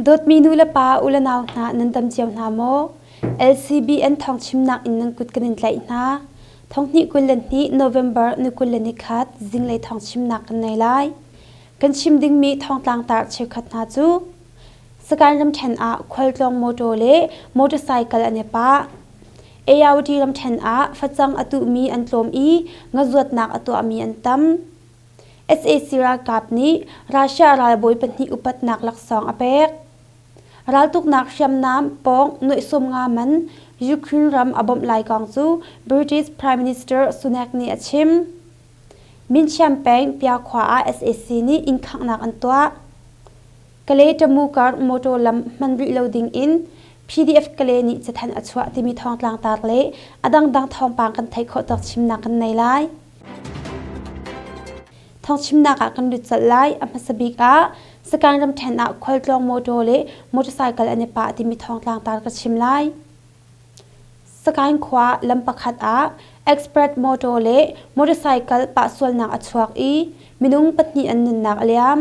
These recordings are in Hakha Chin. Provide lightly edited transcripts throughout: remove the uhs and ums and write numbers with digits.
Dawtmi nu le pa, u le nau hna nan dam cio hna maw? LCBN thawngchimnak in nan kut kan in tlaih hna. Thonghnih 22 November ni 21 zinglei thawngchimnak kan nei lai. Kan chim dingmi thawngtlang tar cheukhat hna cu Sagaing ramṭhen ah khualtlawng motor le motorcycle an i pah. AOD ramṭhen ah facang a tuhmi an tlawm i ngazuatnak a tuahmi an tam. Sac ralkap nih Russia ralbawi pahnih upatnak laksawng a pek. Raltuknak hriamnam pawng nuaih 50 man Ukraine ram a bawmh lai kong cu British Prime Minister Sunak nih a chim. Minchiam peng Pia khua ah sac nih inn khanghnak an tuah. Kalay Tamu kar motor lam hman rih lo ding in PDF Kalay nih cathanh a chuah timi thawngtlang tar le a dangdang thawngpang kan theih khawh tawk chimnak kan nei lai. Thawngchimnak ah kan lut colh lai. A hmasa bik ah Sagaing ramṭhen ah khualtlawng motor le motorcycle an i pah timi thawngtlang tar ka chim lai. Sagaing khua lam pakhat ah expert motor le motorcycle pah sualnak a chuak i minung pahnih an nunnak a liam.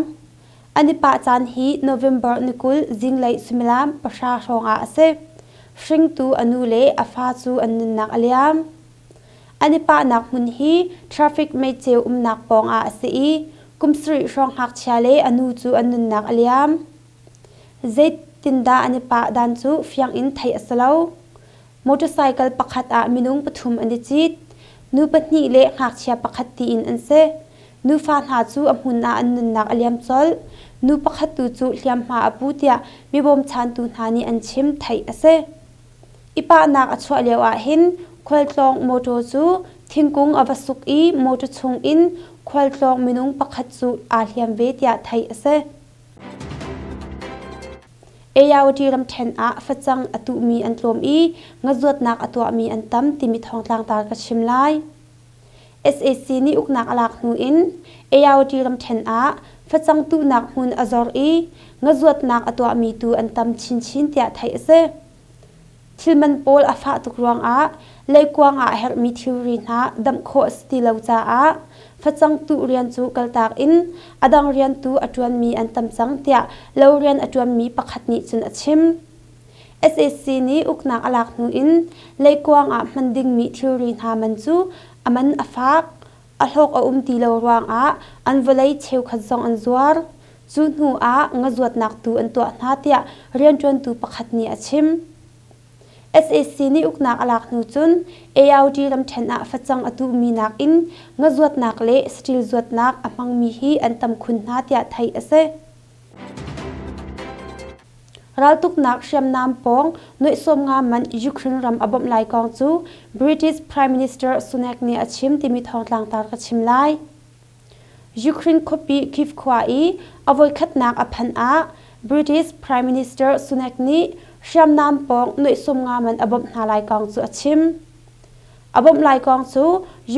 An i pah caan hi November ni 20 zinglei suimilam pahra hrawng ah a si. Hringtu a nu le a fa cu an nunnak a liam. An i pahnak hmun hi traffic meiceu umnak pawng ah a si i kum sarih hrawng ngakchia le a nu cu an nunnak a liam. Zeitindah an i pah dan cu fiang in theih a si lo. Motorcycle pakhat ah minung pathum an i cit. Nu pahnih le ngakchia pakhat tiin an si. Nufa hna cu a hmun ah an nunnak a liam colh. Nu pakhat tu cu hliamhma a pu tiah mi bawmchantu hna nih an chim theih a si. I pahnak a chuah lio ahhin khualtlawng mawṭaw cu thingkung a va suk i mawṭaw chung in khualtlawng minung pakhat cu aa hliam ve tiah theih a si. Ayawati ramṭhen ah facang a tuhmi an tlawm i ngazuatnak a tuahmi an tam timi thawngtlang tar ka chim lai. Sac nih uknak a lak hnu in Ayawati ramṭhen ah facang tuhnak hmun a zor i ngazuatnak a tuahmi tu an tam chinchin tiah theih a si. Thilman pawl a fah tuk ruangah leikuang ah a herhmi thilri hna damh khawh a si ti lo caah facang tuh rian cu kaltak in a dang rian tu a ṭuanmi an tam cang tiah lo rian a ṭuanmi pakhat nih cun a chim. Sac nih uknak a lak hnu in leikuang ah hman dingmi thilri hna man cu a man a fak, a hlawk a um ti lo ruangah an vawlei cheukhat zong an zuar. Cu hnu ah ngazuatnak tu an tuah hna tiah rianṭuantu pakhat nih a chim. Sac nih uknak a lak hnu cun AOD ramṭhen ah facang a tuhmi nakin ngazuatnak le saṭil zuatnak a hmangmi hi an tam khun hna tiah theih a si. Raltuknak hriamnam pawng nuaih 50 man Ukraine ram a bawmh lai kong cu British Prime Minister Sunak nih a chim timi thawngtlang tar ka chim lai. Ukraine khuapi Kyiv khua i a voikhatnak a phanh ah British Prime Minister Sunak nih hriamnam pawng nuaih 50 man a bawmh hna lai kong cu a chim. A bawmh lai kong cu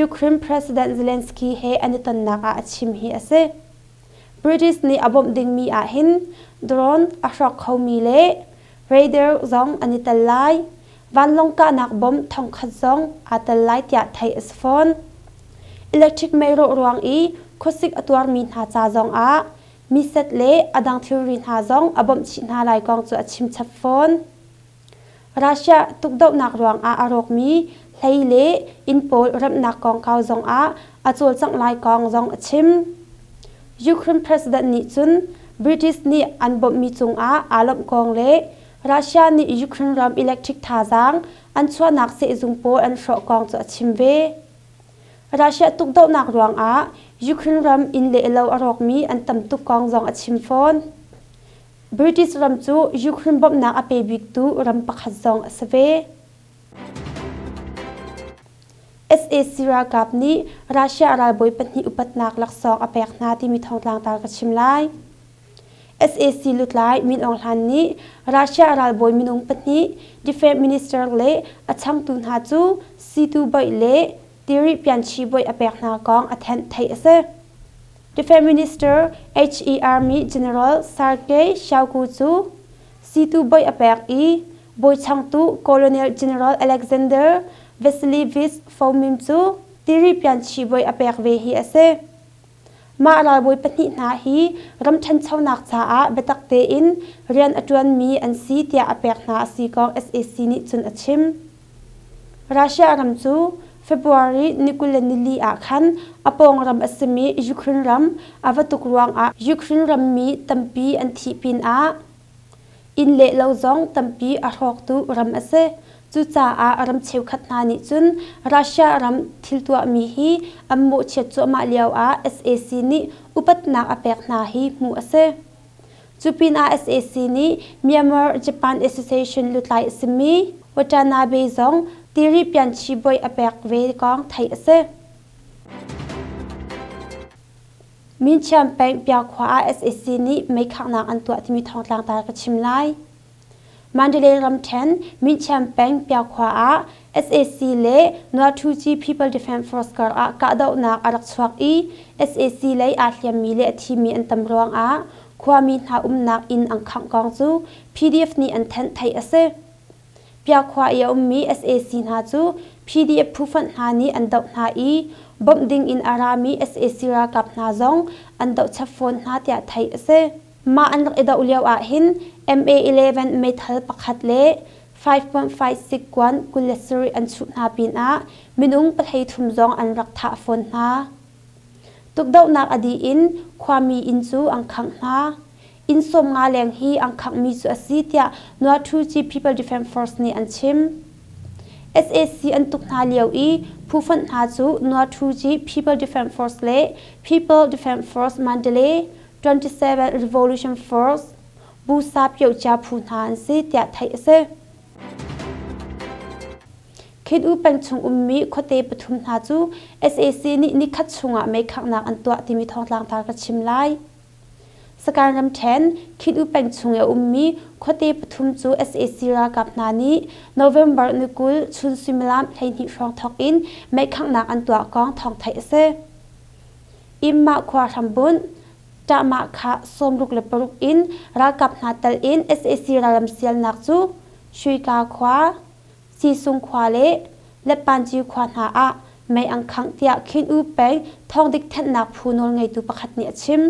Ukraine President Zelensky he an i tonnak ah a chim hi a si. British nih a bawmh dingmi ahhin drone a hrawk khomi le radar zong an i tel lai. Vanlawng kahnak bomb thongkhat zong aa tel lai tiah theih a si fawn. Electric mei rawh ruang i khuasik a tuarmi hna ca zong ah miset le a dang thilri hna zong a bawmh chih hna lai kong cu a chim chap fawn. Russia tukdohnak ruangah a rawkmi hlei le inn pawl remhnak kongkau zongah a cawlcangh lai kong zong a chim. Ukraine president nih cun British nih an bawmhmi cungah aa lawmh kong le Russia nih Ukraine ram electric thazaang an chuahnak sehzung pawl an hrawh kong cu a chim ve. Russia tukdohnak ruangah Ukraine ram inn le lo a rawkmi an tam tuk kong zong a chim fawn. British ram cu Ukraine bawmhnak a pe biktu ram pakhat zong a si ve. Sac ralkap nih Russia ralbawi pahnih upatnak laksawng a pek hna timi thawngtlang tar ka chim lai. Sac lutlai Min Aung Hlaing nih Russia ralbawi minung pahnih Defense Minister le a changtu hna cu Situ Boih le Tiri Pianchi Boih a pek hna kong a thenh theih a si. Defense Minister HE Army General Sergei Shoigu cu Situ bawi a pek i bawi changtu Colonel General Alexander Vasilievich Fomin cu Tiri Pianchi bawi a pek ve hi a si. Mah ralbawi pahnih hna hi ram ṭhanchonak caah biatak tein rian a ṭuanmi an si tiah a pek hna a si kong sac nih cun a chim. Russia ram cu February ni 24 ah khan a pawng ram a simi Ukraine ram a va tuk ruangah Ukraine rammi tampi an thih pinah Inn le lo zong tampi a hrawktu ram a si. Cucaah ram cheukhat hna nih cun Russia ram thil tuahmi hi an mawhchiat cuahmah lioah sac nih upatnak a pek hna hi hmuh a si. Cu pinah sac nih Myanmar Japan Association lutlai a simi Watanabe zong tiri pianchi bawi a pek ve kong theih a si. Minchiam peng Piakhua ah sac nih meikhanghnak an tuah timi thawngtlang ta ka chim lai. Mandalay ramṭhen Minchiam peng Piakhua ah sac le Nuathuci People Defense Force kar ah kahdohnak a rak chuak i sac lei aa hliammi le a thimi an tam ruangah khuami hna umnak inn an khangh kong cu PDF nih an thanh theih a si. Piakhua i a ummi sac hna cu PDF phufonh hna nih an doh hna i bawmh ding in a rami sac ralkap hna zong an doh chap fawn hna tiah theih a si. Mah an rak i doh lio ahhin MA-11 meithal pakhat le 5.56 kuan 27 an chuh hna pinah minung 13 zong an rak thah fawn hna. Tukdohnak a dih in khuami inn cu an khangh hna. Inn 50 leng hi an khanghmi cu a si tiah Nuathuci People Defense Force nih an chim. Sac an tuk hna lio i phufonh hna cu Nuathuci People Defense Force le People Defense Force Mandalay 27 Revolution Force Busa Pyohcia phu hna an si tiah theih a si. Khin-U peng chung ummi khuate pathum hna cu sac nih nikhat chungah meikhanghnak an tuah timi thawngtlang tar ka chim lai. Sagaing ramṭhen, Khin-U peng chung i a ummi khuate pathum cu sac ralkap hna nih November ni 20 chun suimilam 12 hrawng thawk in meikhanghnak an tuah kong thawng theih a si. Immah khua hrambunh, Ṭahmah kha 66 in ralkap hna tel in sac ralram sialnak cu Shuika khua, Sisung khua le Letpanci khua hna ah mei an khangh tiah Khin-U peng thawngdik thanhnak phu nawlngeitu pakhat nih a chim.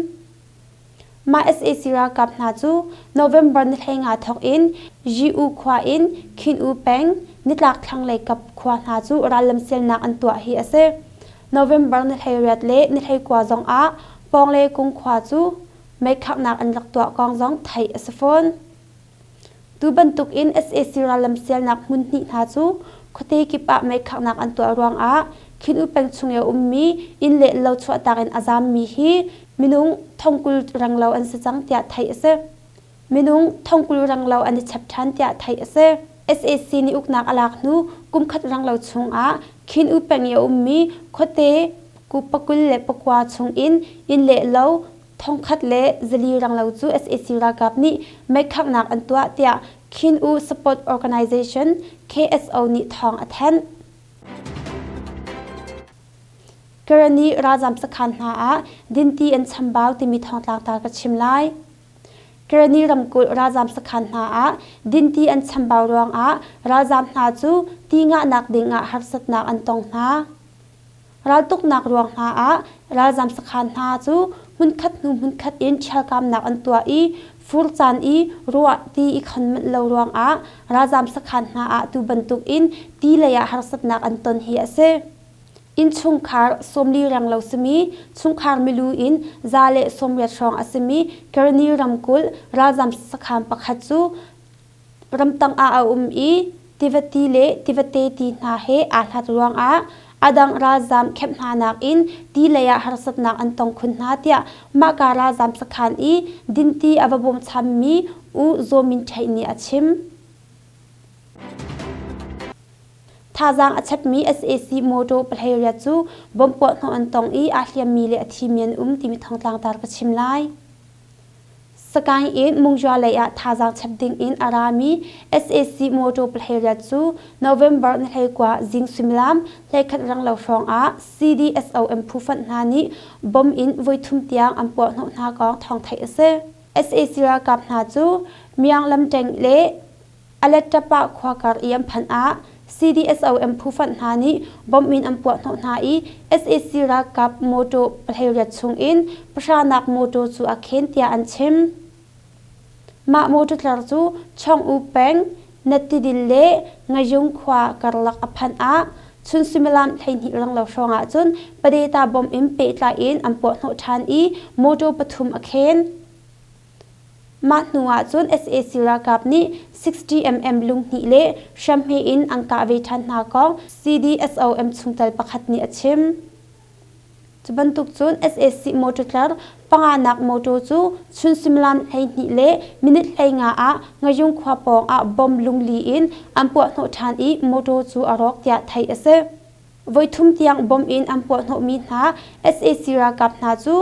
Mah sac ralkap hna cu November ni 15 thawk in Yi-U khua in Khin-U peng nitlak thlanglei kap khua hna cu rallam sialnak an tuah hi a si. November ni 18 le ni 19 zong ah Pawng le Kung khua cu meikhanghnak an rak tuah kong zong theih a si fawn. Tu bantuk in sac rallam sialnak hmun hnih hna cu khuate kip ah meikhanghnak an tuah ruangah Khin-U peng chung i a ummi inn le lo chuahtak in a zaammi hi minung thongkul renglo an si cang tiah theih a si. Minung thongkul renglo an i chap ṭhan tiah theih a si. Sac nih uknak a lak hnu kumkhat renglo chungah Khin-U peng i a ummi khuate 29 chung in inn le lo thongkhat le zali ranglo cu sac ralkap nih meikhanghnak an tuah tiah Khin U Support Organization KSO nih thawng a thanh. Karani ralzam sakhan hna ah dinti an chambau timi thawngtlang ta ka chim lai. Karani ramkulh ralzam sakhan hna ah dinti an chambau ruangah ralzam hna cu ti ngahnak dingah harsatnak an tong hna. Raltuknak ruang hna ah ralzam sakhan hna cu hmunkhat hnu hmunkhat in ṭhialkamnak an tuah i fur caan i ruah ti i khon manh lo ruangah ralzam sakhan hna ah tu bantuk in ti lei ah harsatnak an ton hi a si. Innchungkhar 40 renglo simi chungkhar milu in 180 hrawng a simi Karani ramkulh ralzam sakhan pakhat cu Ramtang ah a um i tivati le tivate ti hna he aa hlat ruangah a dang ralzaam kemh hna nakin ti lei ah harsatnak an tong khun hna tiah mahka ralzaam sakhan i dinti a va bawmchanmi U Zaw Min Ṭheih nih a chim. Thazaang a chepmi sac motor 18 cu bomb puahhnawh an tong i aa hliammi le a thimi an um timi thawngtlang tar ka chim lai. Sagaing in Mungzua lei ah thazaang chap ding in a rami sac motor 18 cu November ni 19 zing suimilam 11 renglo hrawng ah CDSOM phu fonh hna nih bomb in voithum tiang an puahhnawh hna kong thawng theih a si. Sac ralkap hna cu Myang Lamṭeng le Alettapah khua kar i an phanh ah CDSOM phufanh hna nih bomb in an puahhnawh hna i sac ralkap mawṭaw 18 chung in pahranak mawṭaw cu a khen tiah an chim. Mah mawṭaw tlar cu Chawng-U peng, Nattidil le Ngayung khua karlak a phanh ah chun suimilam 12 renglo hrawng ahcun Padeta bomb in pehtlai in an puahhnawh ṭhan i mawṭaw pathum a khen. Mah hnu ahcun sac ralkap nih 60mm lunghnih le hriamhme in an kah ve ṭhan hna kong CDSOM chungtel pakhat nih a chim. Cu bantuk cun sac motor tlar panganak motor cu chun suimilam 12 le minute 15 ah Ngayung khua pawng ah bomb lungli in an puahhnawh ṭhan i motor cu a rawk tiah theih a si. Voithum tiang bomb in an puahhnawhmi hna sac ralkap hna cu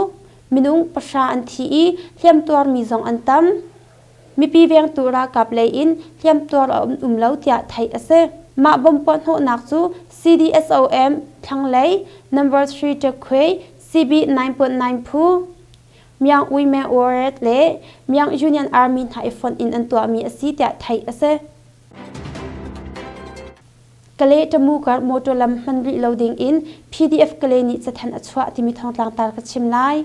minung pahra an thi i hliamtuarmi zong an tam. Mipi vengtu ralkap lei in hliamtuar a um lo tiah theih a si. Mah bomb puahhnawhnak cu CDSOM thlanglei number 3 Ṭekhuai CB 9.9 phu Myang Ui Meng Warret le Myang Union Army hna i fonh in an tuahmi a si tiah theih a si. Kale Tamu kar motor lam hman rih lo ding in PDF Kale nih cathanh a chuah timi thawngtlang tar ka chim lai.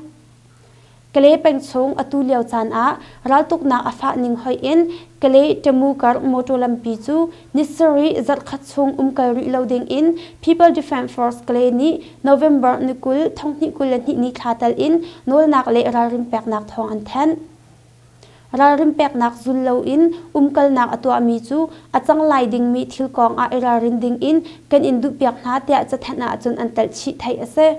Kale peng chung atu lio caan ah raltuknak a fah ning hoih in Kale Tamu kar motor lampi cu ni sarih zarhkhat chung umkal rih lo ding in People Defence Force Kale nih November ni 20 2022 ni thla tal in nawlnak le ralrin peknak thawng an thanh. Ralrin peknak zul loin umkalnak a tuahmi cu a cang lai dingmi thil kong ah i ralrin dingin kan in duhpiak hna tiah cathanh ahcun an telh chih theih a si.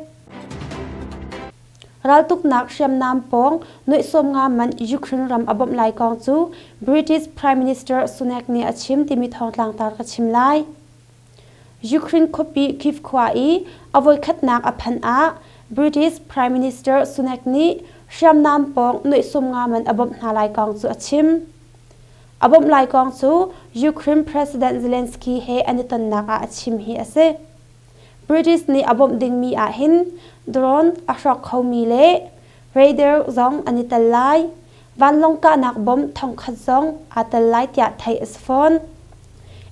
Raltuknak hriamnam pawng nuaih 50 man Ukraine ram a bawmh lai kong cu British Prime Minister Sunak nih a chim timi thawngtlang tar ka chim lai. Ukraine khuapi Kyiv khua i a voikhatnak a phanh ah British Prime Minister Sunak nih hriamnam pawng nuaih 50 man a bawmh hna lai kong cu a chim. A bawmh lai kong cu Ukraine President Zelensky he an i tonnak ah a chim hi a si. British nih a bawmh dingmi ah hin drone a hrawk khomi le radar zong an i tel lai. Vanlawng kahnak bomb thongkhat zong aa tel lai tiah theih a si fawn.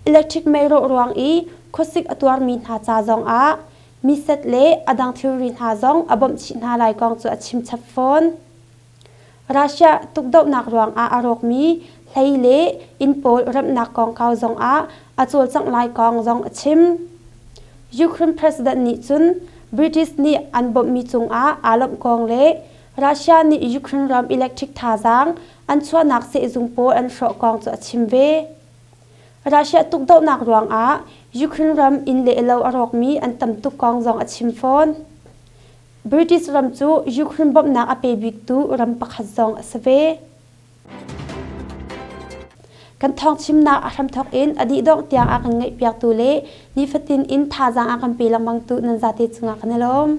Electric mei rawh ruang i khuasik a tuarmi hna ca zong ah miset le a dang thilri hna zong a bawmh chih hna lai kong cu a chim chap fawn. Russia tukdohnak ruangah a rawkmi hlei le inn pawl remhnak kongkau zongah a cawlcangh lai kong zong a chim. Ukraine president nih cun British nih an bawmhmi cungah aa lawmh kong le Russia nih Ukraine ram electric thazaang an chuahnak sehzung pawl an hrawh kong cu a chim ve. Russia tukdohnak ruangah Ukraine ram inn le lo a rawkmi an tam tuk kong zong a chim fawn. British ram cu Ukraine bawmhnak a pe biktu ram pakhat zong a si ve. Kan thawngchimnak a hramthawk in a dih dongh tiang a kan ngaihpiaktu le nifatin in thazaang a kan pe lengmangtu nan zate cungah kan i lawm.